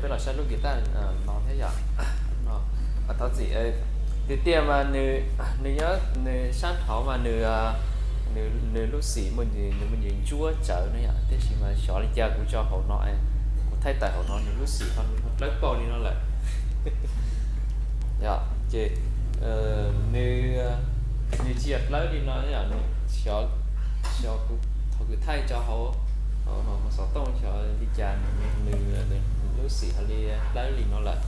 Peb los saib lub guitar no thiab yom. No, thov txim, tiag tiag mas nws, nws nyob nws sab nraud mas nws, nws lub xim, nws muaj ntsis ntsuab tsawv no yom, tiam sis mas xyov li cas kuv tso hauv no, kuv thaij tawm hauv no nws lub xim ho dawb paug li no lawm. Yog ces nws, nws tsis yog dawb li no yom, xyov, xyov thaum kuv thaij tso hauv, hauv xov tooj xyov li cas nws, nws lub xim ho li dawb li no lawm.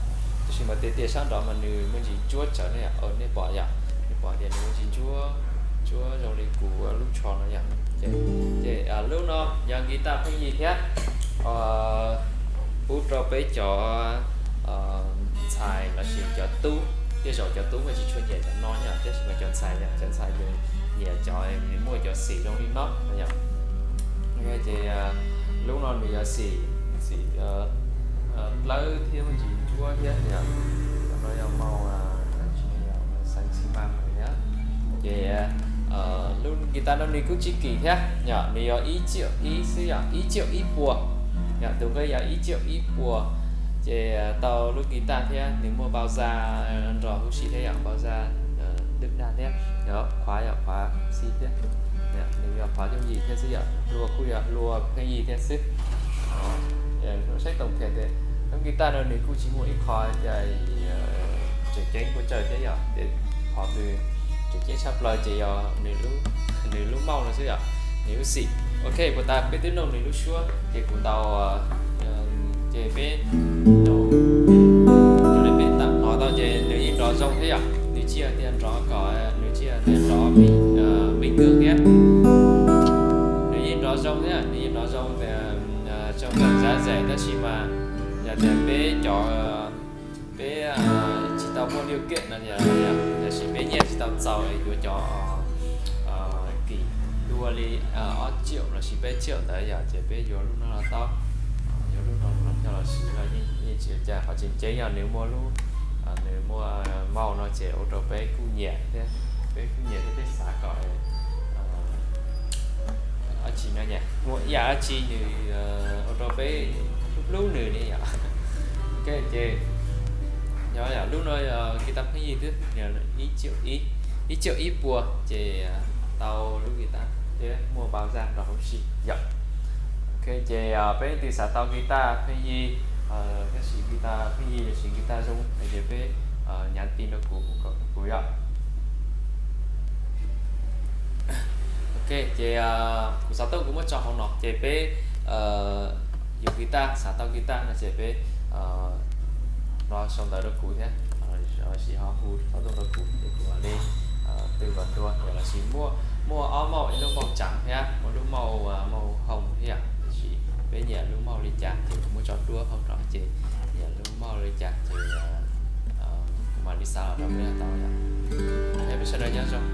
Tiam sis mas tiag tiag sab nraud mas nws muaj ntsis ntsuab tsawv ne yom, nej pom yom, nej pom tias nws muaj ntsis ntsuab, ntsuab zoo li kuv lub tsho no yom. Ces lub no yog guitar pheej yig thiab, pub rau peb cov ntxhais lossis cov tub, tej zaum cov tub mas tsis tshua nyiam cov no yom, tiam sis mas cov ntxhais, cov ntxhais ces nyiam cov muaj cov xim zoo li no yom. Ces lub no nws yog xim, xim dawb thiab muaj ntsis ntsuab thiab yom. Cov no yog mau xeev xi mas thiab. Ces lub guitar no nws kuj tsis kim thiab yom, nws yog ib tsiaum ib xwb yom, ib tsiaum ib puas yom, tus qe yog ib tsiaum ib puas. Ces tau lub guitar thiab nws muaj npau za nrog huv si thiab yom, npau za dwb dag thiab, qhuav yog qhuav xi thiab, nws yog qhuav yooj yim thiab xwb yom, hlua kuj yog hlua pheej yig thiab xwb. Saib toom phiaj tias lub guitar no nws kuj tsis muaj ib qho tias tseem ceeb puas tsawg thiab yom, ces qhov nws tseem ceeb tshaj plaws ces yog nws lub mauj no xwb yom, nws lub xim. Ok, puas tas peb twb noog nws lub suab ces kuv ntaus, ces peb noog, peb tam hnov tau ces nws yeej nrov zoo thiab yom, nws tsis yog tias nrov kom, nws tsis yog tias nrov meej kawg thiab, nws yeej nrov zoo thiab, nws yeej nrov zoo tias tsom kawm zab zais, tab sis mas yog tias peb cov, peb tsis tau muaj liu kem no, tab sis peb nyiaj tsis tau txaus yuav cov kim dua li ob tsiaum lossis peb tsiaum ntawd yom, ces peb yuav lub no los tau, yuav lub no los coj los siv los yeej tsis ua cas. Qhov tseem ceeb yog nws muaj lub, nws muaj mauj no ces ua rau peb kuj nyiam thiab, peb kuj nyiam thiab peb xav kom dab tsi no, muaj ib yam dab tsi nws ua rau peb hlub hlub nws li yom. Ok, ces yog lub no yog guitar pheej yig xwb, ib tsiaum ib puas ces tau lub guitar thiab muaj npau za nrog huv si yom. Ok, ces peb leej twg xav tau guitar pheej yig, tab sis guitar pheej yig lossis guitar zoo no ces peb nhắn tin rau kuv, hu kom kuv yom. Ok, ces kuv xov tooj kuv muab tso hauv no ces peb yuav guitar, xav tau guitar no ces peb no sau ntawv rau kuv thiab, lossis ho hu xov tooj rau kuv ces kuv mam li tư vấn dua. Lossis muaj, muaj ob mauj, ib lub mauj tseem thiab muaj lub mauj, mauj hoo thiab, tiam sis peb nyiam lub mauj li cas ces kuv muab tso duab hauv no ces nyiam lub mauj li cas ces kuv mam li xa los rau peb tau yom. Peb sawv daws nyob zoo.